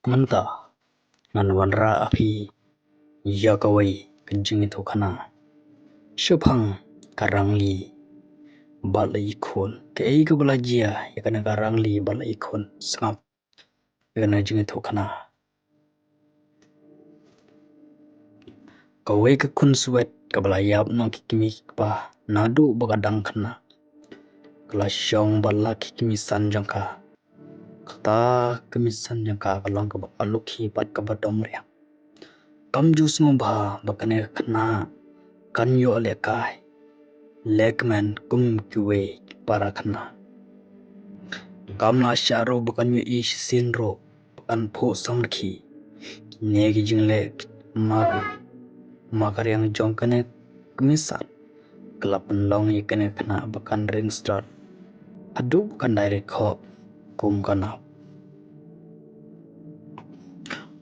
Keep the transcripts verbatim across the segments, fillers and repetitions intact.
Mynta ngan wanrah ha phi ïa kawei ka jingïathuhkhana shaphang ka rangli bad la ikhun. Kaei kaba la jia ïa kane ka rangli bad la ikhun? Sngap ïa kane ka jingïathuhkhana. Kawei ka khunswet kaba la ïap na ki kmie ki kpa naduh ba ka dang khynnah, ka la shong bad la ki kmie san jong ka. Kata ka kmie san jong ka ka long kaba alukhi bad kaba domriang. Kam ju sngewbha ba kane ka khynnah kan ïoh lehkai lehkmen kum kiwei ki para khynnah. Kam lah shah ruh ba kan ïohi shisien ruh ba kan phuh sangkti. Kine ki jingleh ma, ma ka riang jong kane ka kmie san ka la pynlong ïa kane ka khynnah ba kan ring stad haduh ba kan dei rit khoh kum ka nap.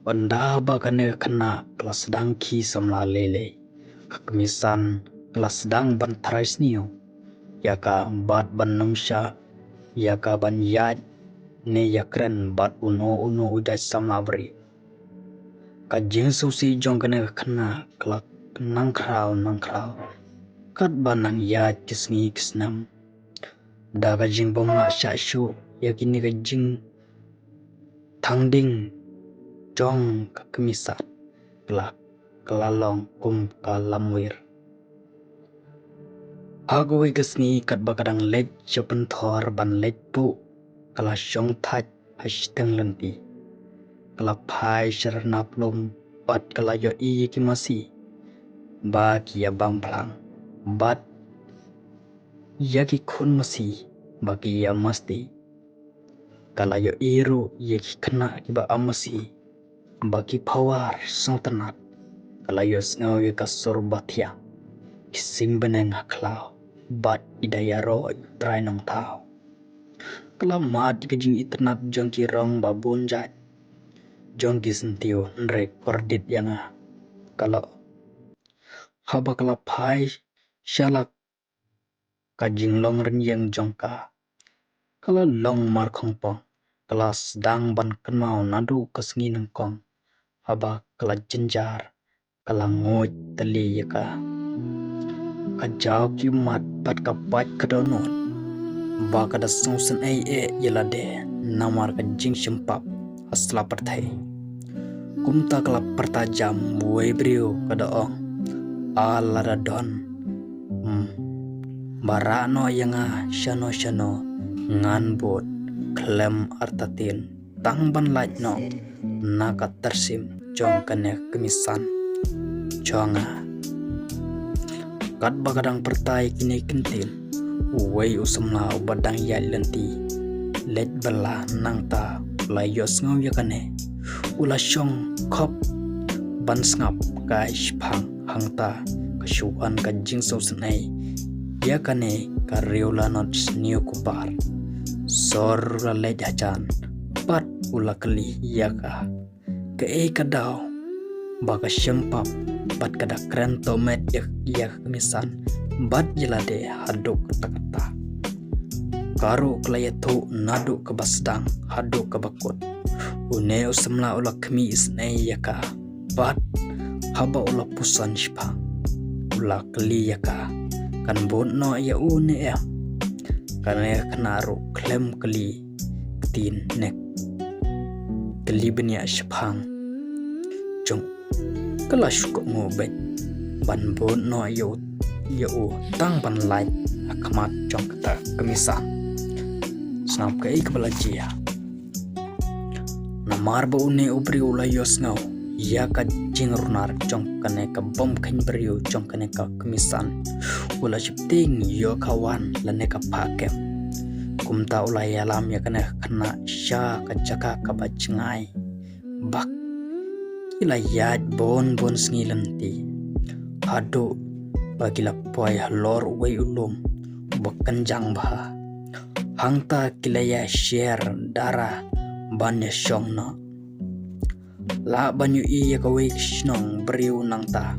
Ynda ba kane ka khynnah ka la sdang khie samla lei lei, ka kmie san ka la sdang ban trai sniew ïa ka bad ban nym shah ïa ka ban ïaid ne ïakren bad uno uno u jait samla briew. Ka jingsngewsih jong kane ka khynnah ka la nang khraw nang khraw katba nang ïaid ki sngi ki snem. Da ka jingbym lah shah shuh ïa kine ka jingthang ding jong ka kmie san, ka la, ka la long kum ka lamwir. Ha kawei ka sngi katba ka dang leit sha pynthor ban leit phuh, ka la shong thait ha shiteng lynti. Ka la phai sha rnap lum bad ka la ïohi ïa ki masi ba ki ïa bam phlang bad ïa ki khun masi ba ki ïa masti. Ka la ïohi ruh ïa ki khynnah kiba am masi ba ki phawar sngewtynnat. Ka la ïohsngew ïa ka sur bathiang, ki sing bneng ha khlaw bad ki da ïaroh ïa u Trai Nongthaw. Ka la mad ïa ka jingitynnat jong ki rong ba bun jait, jong ki syntiew, hynrei kordit ïa nga, ka la, haba ka la phai sha la ka jinglong rynïeng jong ka, ka la long markhongpong. Ka la sdang ban kynmaw naduh ka sngi nyngkong, haba ka la jynjar, ka la nguid tylli ïa ka. Ka jaw ki ummat bad ka pait ka dohnud ba ka da sngewsynei eh ïa lade namar ka jingshim pap ha sla pyrthei. Kumta ka la pyrta jam uwei u briew, ka da ong, "A lada don, hmm, ba rah noh ïa nga shano shano, ngan bud khlem artatien tang ban lait noh na ka tyrsim jong kane ka kmie san jong nga." Katba ka dang pyrta ïa kine ki ktien, uwei u samla uba dang ïaid lynti leit bylla nangta u la ïohsngew ïa kane, u la shong khop ban sngap kai shiphang. Hangta ka shu wan ka jingsngewsynei ïa kane ka riewlanot sniew kupar. Sor u la leit hajan bad u la kylli ïa ka, kaei ka daw ba ka shim pap bad ka da kren tohmet ïa, ïa ka kmie san bad ïa lade haduh katta katta. Ka ruh ka la ïathuh naduh kaba sdang haduh kaba kut. Une u samla u la khmih isynei ïa ka bad haba u la puson shiphang, u la kylli ïa ka, kan bud noh ïa u ne em. Kane ka khynnah ruh khlem kylli ktien ne kylli bniah shiphang jong u, ka la shu kohnguh beit ban bud noh ïa u, ïa u tang ban lait ha khmat jong kata ka kmie san. Sngap kaei kaba la jia. Namar ba une u briew u la ïohsngew ïa ka jingrunar jong kane ka bym kheiñ briew jong kane ka kmie san, u la sheptieng ïoh ka wan lane ka phah kem. Kumta u la ïalam ïa kane ka khynnah sha ka jaka kaba jngai bad ki la ïaid bun bun sngi lynti haduh ba ki la poi halor uwei u lum uba kynjang bha. Hangta ki la ïa sher dara ban ïa shong noh. Lah ban ïohi ïa kawei ka shnong briew nangta.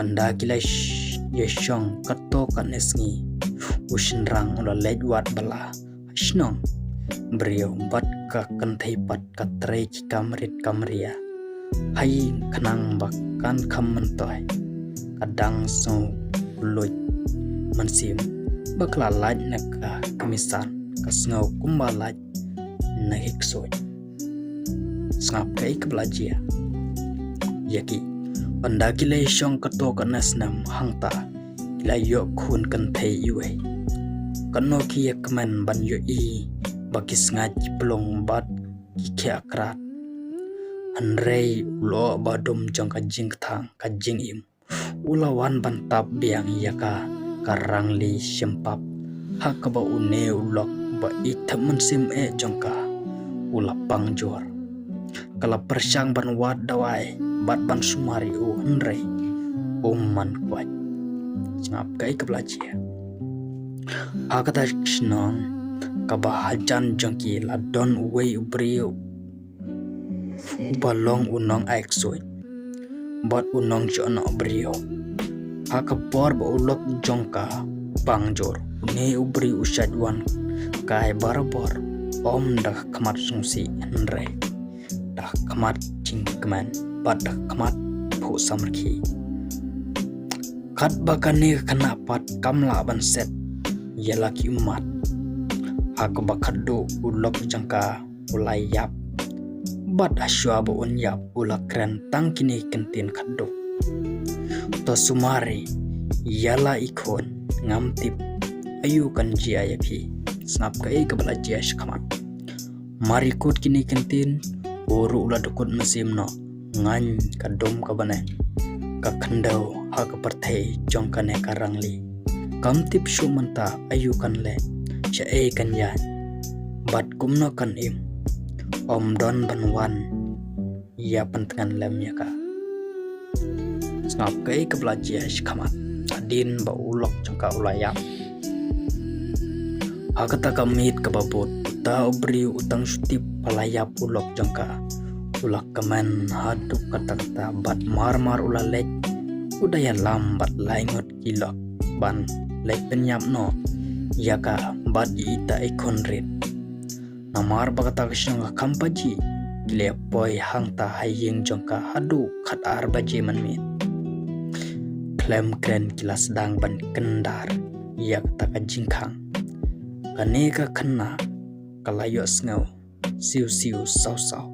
Ynda ki la sh-, ïa shong katto katne sngi, u shynrang u la leit wad bylla ha shnong. briew bad ka kynthei pat ka trei ki kam rit kam ria. Ha ïing khnang ba kan kham myntoi ka dang sngew luid mynsiem ba ka la lait na ka kmie san ka sngew kumba lait na ki ksuid. Sngap kaei kaba la jia ïa ki. Ynda ki la shong katto katne snem hangta ki la ïoh khun kynthei iwei. Katno ki ïa kmen ban ïohi ba ki sngaid ki plung bad ki khiah krat. Hynrei u lyoh ba dum jong ka jingkthang ka jingim u la wan ban tap biang ïa ka ka rangli shimpap ha kaba une u lok ba i thep mynsiem eh jong ka u la pang jur. Ka la pyrshang ban wad dawai bad ban sumar ïa u hynrei um man kwai. Sngap kaei kaba la jia. Ha kata ka shnong kaba hajan jong ki la don uwei u briew uba long u nong ai ksuid bad u nong shoh noh briew. Ha ka por ba u lok jong ka pang jur une u briew u shait wan kai barabor, ym da ka khmat sngewsih hynrei da ka khmat jingkmen bad da ka khmat phuh samrkhie. Katba kane ka khynnah pat kam lah ban set ïa la ki ummat ha kaba khatduh u lok jong ka u la ïap bad hashwa ba un ïap u la kren tang kine ki kyntien khatduh. To sumar ïa la i khun, ngam tip aïu kan jia ïa phi. Sngap kaei kaba la jia shakhmat. Mar ïa kut kine ki kyntien u ruh u la dkut mynsiem noh. Ngaiñ ka dum ka bneng ka khyndew ha ka pyrthei jong kane ka rangli. Kam tip shuh mynta aïu kan leh, shaei kan ïaid bad kumno kan im. Ym don ban wan ïa pyntngen lem ïa ka. Sngap kaei kaba la jia shakhmat hadien ba u lok jong ka u la ïap. Ha kata ka miet kaba bud uta u briew u tang shu tip ba la ïap u lok jong ka. U la kmen haduh katta katta bad mar mar u la leit u da ïalam bad lai ngut ki lok ban leit pynïap noh ïa ka bad ïa ita i khun rit. Namar ba kata ka shnong ka kham pajih ki la poi hangta ha ïing jong ka haduh khatar baje mynmiet. Khlem kren ki la sdang ban kyndar ïa kata ka jingkhang. Kane ka khynnah ka la ïohsngew siw siw saw saw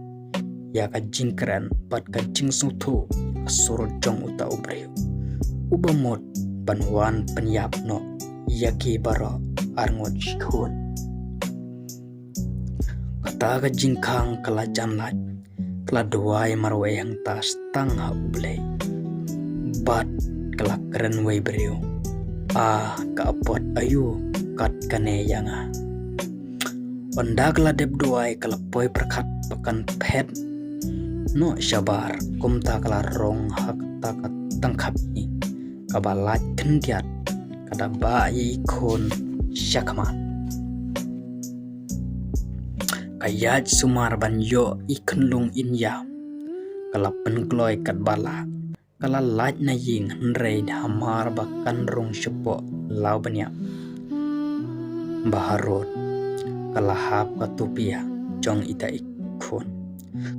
ïa ka jingkren bad ka jingsngewthuh ka sur jong uta u briew uba mut ban wan pynïap noh ïa ki baroh arngut shi khun. Kata ka jingkhang ka la jan lait, ka la duwai marwei hangta tang ha U Blei bad ka la kren wei briew, a ka apot aïu kat kane ïa nga. Ynda ka la dep duwai ka la poi pyrkhat ba kan phet noh shabar, kumta ka la rung ha kata ka tangkhap ïing kaba lait khyndiat, ka da bah ïa i khun shakhmat. Ka ïaid sumar ban ïoh i khunlung in ïam, ka la pynkloi katba lah. Ka la lait na ïing hynrei hamar ba kan rung shapoh law bniah ba harud, ka la hap ka tupia jong ita i khun.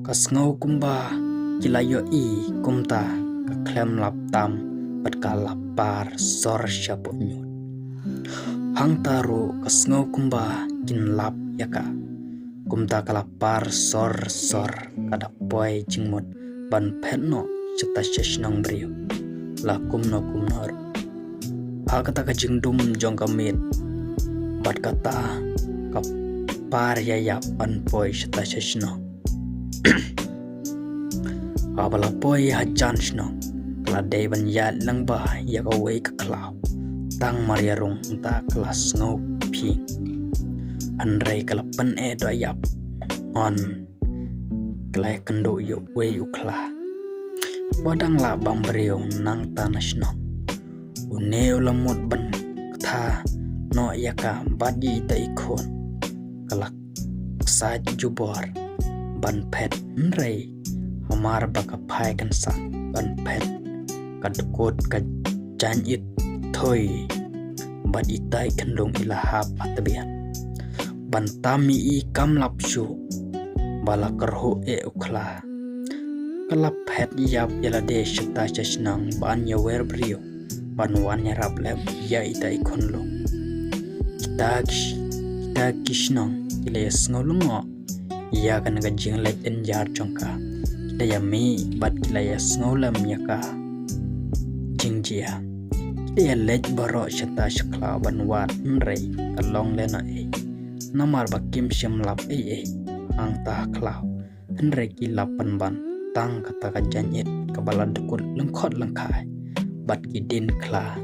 Ka sngew kumba ki la ïohi kumta ka khlem lap tam bad ka la par sor shapoh ñiut. Hangta ruh ka sngew kumba kin lap ïa ka. Kumta ka la par sor sor, ka da poi jingmut ban phet noh shata sha shnong briew la kumno kumno ruh. Ha kata ka jingdum jong ka miet bad kata ka par ïa ïap ban poi shata sha shnong. Haba la poi hajan shnong ka la dei ban ïaid lyngba ïa kawei ka khlaw. Tang mar ïa rung hangta ka la sngew phi, hynrei ka la pyneh da ïap. Hynrei ka la ïakynduh ïa uwei u khla ba dang lah bam briew nangta na shnong. Une u la mut ban kta noh ïa ka bad ïa ita i khun. Ka la ksaid jubor ban phet hynrei hamar ba ka phai kynsan ban phet, ka dkut ka jaiñ ithuh bad ita i khunlung i la hap ha tbian. Ban tam ïa i kam lap shuh ba la kyrhuh eh u khla. Ka la phet ïap ïa lade shata sha shnong ban ïawer briew ban wan ïarap lem ïa ita i khunlung. Kita ki sh-, kita ki shnong ki la ïasngew lyngngoh ïa kane ka jingleit ïajar jong ka. Ki la ïamih bad ki la ïasngew lem ïa ka jingjia. Ki la ïaleit baroh shata sha khlaw ban wad, hynrei ka long lehnohei. Namar ba kim shym lap ei ei hangta ha khlaw, hynrei ki lap pynban tang kata ka jaiñit kaba la dkut lyngkhot lyngkhai bad ki dien khla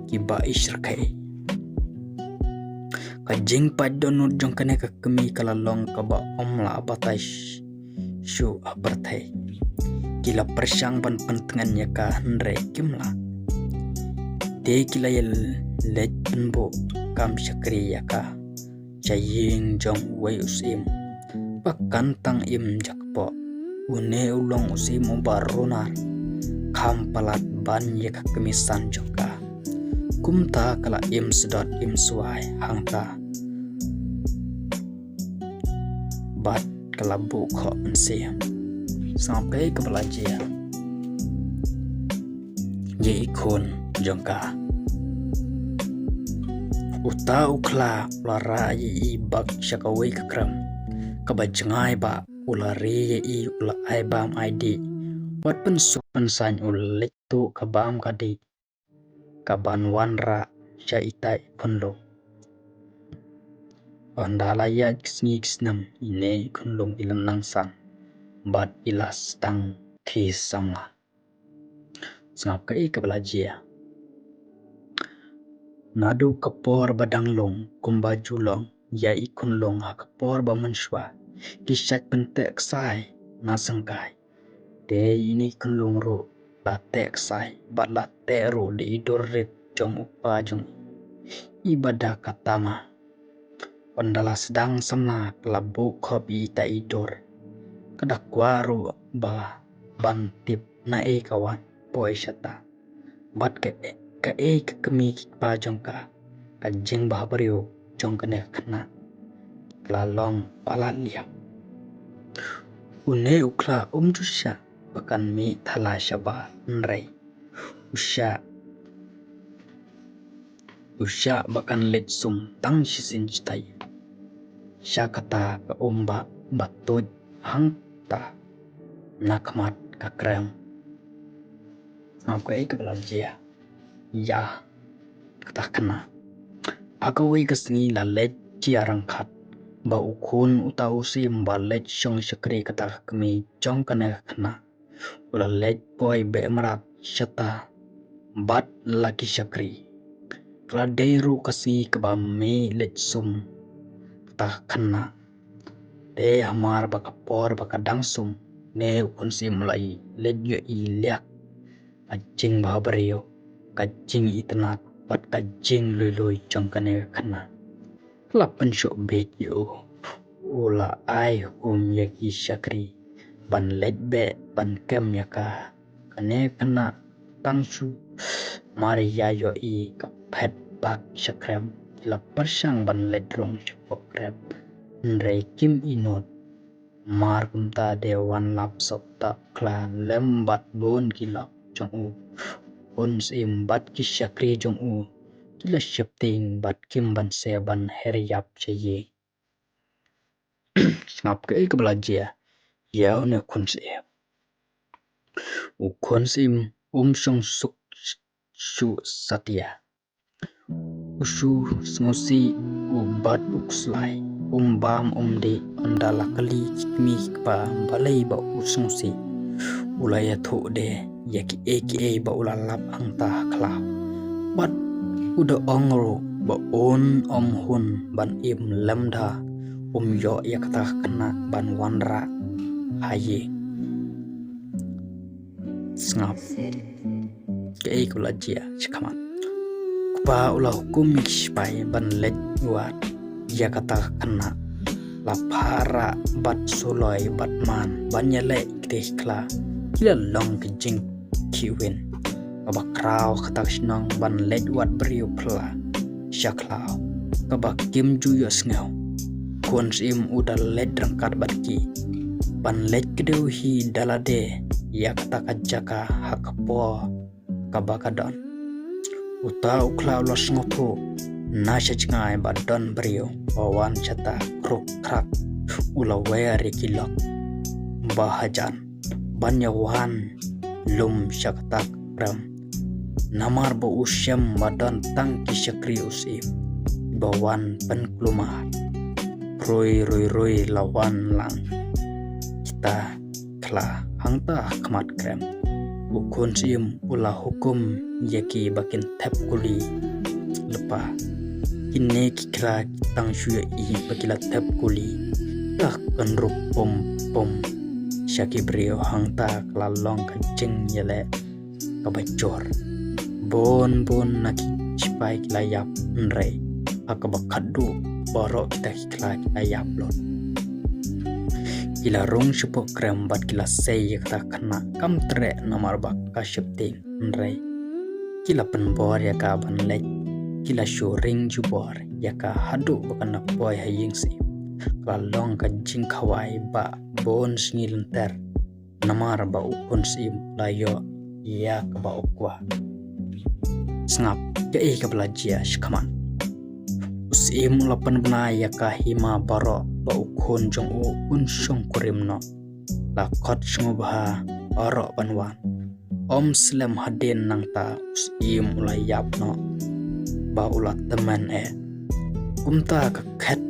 kiba ishyrkhei. Ka jingpait dohnud jong kane ka kmie ka la long kaba ym lah batai sh-, shuh ha pyrthei. Ki la pyrshang ban pyntngen ïa ka, hynrei kim lah. Te ki la ïaleit pynbuh kam shakri ïa ka sha ïing jong uwei u syiem ba kan tang im jakpoh. Une u long u syiem uba runar, kham palat ban ïa ka kmie san jong ka. Kumta ka la im sdot im swai hangta bad ka la buh khoh mynsiem. Sngap kaei kaba la jia ïa i khun jong ka. Uta u khla u la rah ïa i bak sha kawei ka krem kaba jngai ba u la ri ïa i, u la ai bam ai dih. Wat pynsuk pynsaiñ u la leit tuh ka bam ka dih kaban wanrah sha ita i khunlung. Ynda la ïaid ki sngi ki snem, ine i khunlung i la nang san bad i la sdang khie samla. Sngap kaei kaba la jia. Naduh ka por ba dang long kumba ju long ïa i khunlung ha ka por ba mynshuwa, ki shait pynteh ksai na syngkai. Te ine i khunlung ruh la teh ksai bad la teh ruh da i dur rit jong u kpa jong i. Iba da kata ma, ynda la sdang samla ka la buh khop ïa ita i dur. Ka da kwah ruh ba ban tip naei ka wan poi shata. Bad ka, kaei ka kmie ki kpa jong ka, ka jingbhabriew jong kane ka khynnah ka la long palat liang. Une u khla um ju shah ba kan mih thala shabar, hynrei u shah, u shah ba kan leit sum tang shisien shatai. Sha kata ka um ba, ba tuid hangta na khmat ka krem. Sngap kaei kaba la jia ïa kata ka khynnah. Ha kawei ka sngi la leit jia ryngkat bad u khun uta u syiem ba leit shong shakri kata ka kmie jong kane ka khynnah. U la leit poi beh mrad shata bad la ki shakri. Ka la dei ruh ka sngi kaba mih leit sum kata ka khynnah. Te hamar ba ka por ba ka dang sum, ne u khun syiem u la ïaleit ïohi liak ka jingbhabriew, ka jingitynnad bad ka jinglui lui jong kane ka khynnah. Ka la pynshoh beit ïa u. U la ai hukum ïa ki shakri ban leit beh ban kem ïa ka. Kane ka khynnah tang shu mar ïa ïohi ka phet bak sha krem. Ki la pyrshang ban leit rung shapoh krem, hynrei kim i nud. Mar kumta de wan lap sop ta u khla lem bad bun ki lok jong u. Khun syiem bad ki shakri jong u ki la sheptieng bad kim banse ban her ïap sha ïing. Sngap kaei kaba la jia ïa une u khun syiem. U khun syiem um shong suk shuh satia. U shu sngewsih u bad u khuslai, um bam um dih. Ynda la kylli ki kmie ki kpa balei ba u sngewsih, u la ïathuh de ïa kiei kiei ba u la lap hangta ha khlaw. Bad u da ong ruh ba un ym hun ban im lymda um ïoh ïa kata ka khynnah ban wanrah ha ïing. Sngap kaei kaba la jia shakhmat. Kpa u la hukum ïa ki shipai ban leit wad ïa kata ka khynnah. La phah rah bad suloi bad man ban ïaleh ïa kata ka khla. Ki la long ka jingkhih win kaba khraw kata ka shnong ban leit wad briew phylla sha khlaw kaba kim ju ïohsngew. khun syiem u da leit ryngkat bad ki ban leit kdew hi da lade ïa kata ka jaka ha ka por kaba ka don. Uta u khla u la sngewthuh na sha jngai ba don briew ba wan shata khruk khrak, u la wer ïa ki lok ba hajan ban ïa wan lum sha kata ka krem. Namar ba u shem ba don tang ki shakri u syiem ba wan pynkulmar. Roi roi roi la wan lang kita khla hangta ha khmat krem. U khun syiem u la hukum ïa ki ba kin thep kuli lypa. Kine ki khla ki tang shu ïohi ba ki la thep kuli. Ka kan rup pum pum sha ki briew hangta ka la long ka jingïaleh kaba jur. Bun bun na ki shipai ki la ïap, hynrei ha kaba khadduh baroh kita ki khla ki la ïap lut. Ki la rung shapoh krem bad ki la sei ïa kata ka khynnah kam treh namar ba ka sheptieng, hynrei ki la pynbor ïa ka ban leit. Ki la shu ring jubor ïa ka haduh ba ka na poi ha ïing syiem. Ka la long ka jingkhawai ba bun sngi lynter namar ba u khun syiem u la ïoh ïa kaba u kwah. Sngap kaei kaba la jia shakhmat. U syiem u la pynbna ïa ka hima baroh ba u khun jong u un shongkurim noh. La khot sngewbha baroh ban wan. Ym slem hadien nangta u syiem u la ïap noh ba u la tymmen eh. Kumta ka khet,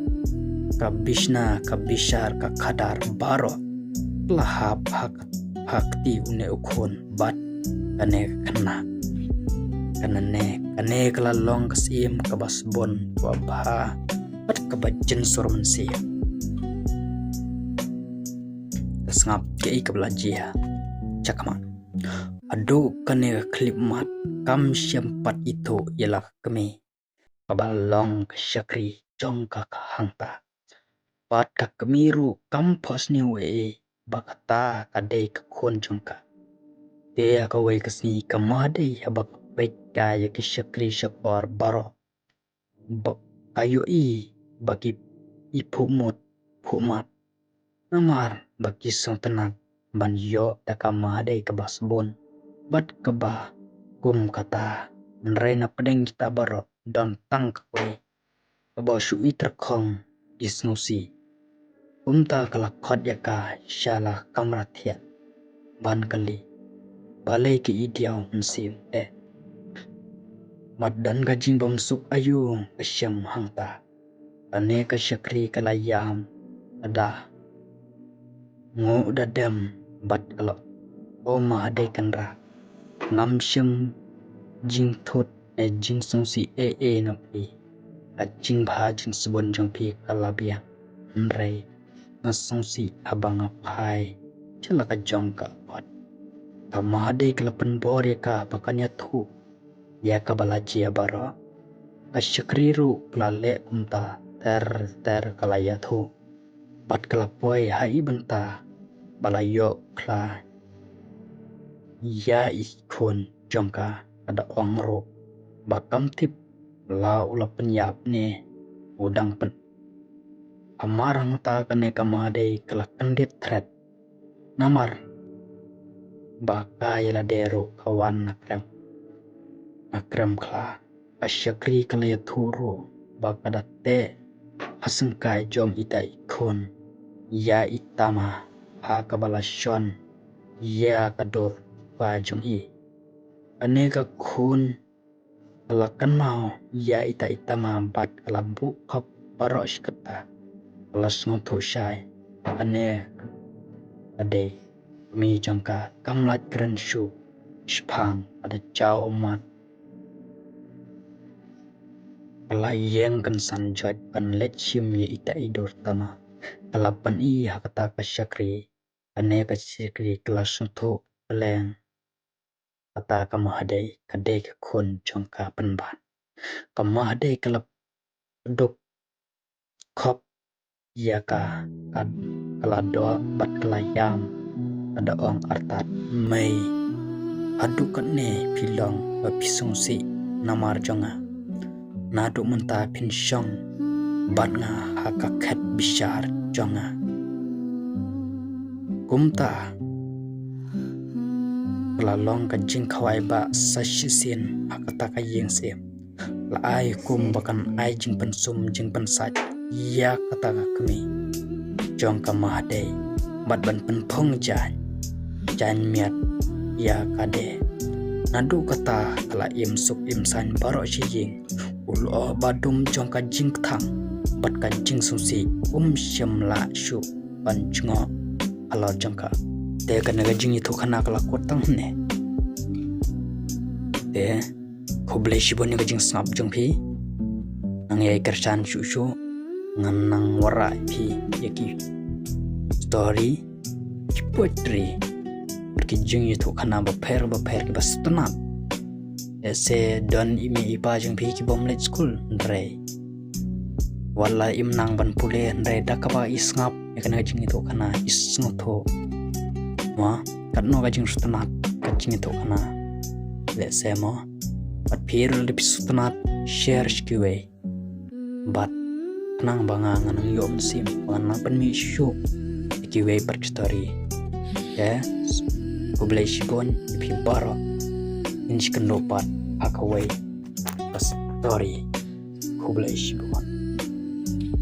ka bishna, ka bishar, ka khadar baroh la hap ha ka, ha kti une u khun bad kane ka khynnah. Kane, kane ka la long ka syiem kaba sbun, kaba bha bad kaba jingsur mynsiem. Ka sngap kaei kaba la jia shakhmat. Haduh kane ka khyllipmat kam shym pat ithuh ïa la ka kmie kaba long ka shakri jong ka hangta. Bad ka kmie ruh kam phohsniew ei ei ba kata ka dei ka khun jong ka. Te ha kawei ka sngi ka Mahdei haba ka peit ka ïa ki shakri shakor baroh, ba ka ïohi ba ki i phuh mut phuh mat. Namar ba ki sngewtynnat ban ïoh da ka Mahdei kaba sbun bad kaba kum kata. Hynrei na pdeng kita baroh don tang kawei kaba shu i tyrkhong i sngewsih. Kumta ka la khot ïa ka sha la kamra thiah ban kylli, balei ka i diaw mynsiem eh? Mat don ka jingbymsuk aïu ka shem hangta? Kane ka shakri ka la ïam, ka da nguh da dem bad ka la, O Mahdei Kynrad, ngam shym jingthut ne jingsngewsih ei ei na phi. Ka jingbha jingsbun jong phi ka la biang, hynrei nga sngewsih haba nga phai sha la ka jong ka apot. Ka Mahdei ka la pynbor ïa ka ba kan ïathuh ïa kaba la jia baroh. Ka shakri ruh ka la leh kumta, ter ter ka la ïathuh bad ka la poi ha i bynta ba la ïoh khla ïa i khun jong ka. Ka da ong ruh ba kam tip la u la pynïap ne u dang pyn. Hamar hangta kane ka Mahdei ka la kyndit thret. Namar ba ka ïa lade ruh ka wan na krem, na krem khla. Ka shakri ka la ïathuh ruh ba ka da teh ha syngkai jong ita i khun ïa i tama ha kaba la shon ïa ka dur kpa jong i. Kane ka khun ka la kynmaw ïa ita i tama bad ka la buh khop baroh shi katta. Ka la sngewthuh shai, kane ka dei kmie jong ka. Kam lait kren shuh, shipang ka da jaw ummat. Ka la ïeng kynsan joit ban leit shim ïa ita i dur tama. Ka la pyni ha kata ka shakri, kane ka shakri ka la sngewthuh kylleng. Kata ka Mahdei ka dei ka khun jong ka pynban. Ka Mahdei ka la duk khop ïa ka, ka, ka la doh bad ka la ïam, ka da ong artat, Mei, haduh katne phi long ba phi sngewsih namar jong nga? Naduh mynta phin shong bad nga ha ka khet bishar jong nga. Kumta ka la long ka jingkhawai ba sa shisien ha kata ka ïing syiem. La ai hukum ba kan ai jingpynsum jingpynsait ïa kata ka kmie jong ka Mahadei bad ban pynphong jaiñ jaiñ miat ïa ka de. Naduh kata ka la im suk im saiñ baroh shi ïing. U lyoh ba dum jong ka jingkthang bad ka jingsngewsih um shym lah shuh ban jngoh halor jong ka. Te kane ka jingïathuhkhana ka la kut tang hangne. Te khublei shibun ïa ka jingsngap jong phi. Nang ïai kyrshan shuh shuh, ngan nang wanrah ïa phi ïa ki story, ki poetry, ki jingïathuhkhana bapher bapher kiba sngewtynnat. Lehse don i mei i pa jong phi kibym leit skul, hynrei wat la im nang ban pule, hynrei da kaba i sngap ïa kane ka jingïathuhkhana i sngewthuh. Mo, katno ka jingsngewtynnat ka jingïathuhkhana. Lehse mo, bad phi ruh lada phi sngewtynnat, share sha kiwei. Bad khnang ba nga ngan nang ïoh mynsiem ba ngan nang pynmih shuh ïa kiwei pat ki story. Te khublei shibun ïa phi baroh. Ngin sa ïakynduh pat ha kawei ka story. Khublei shibun.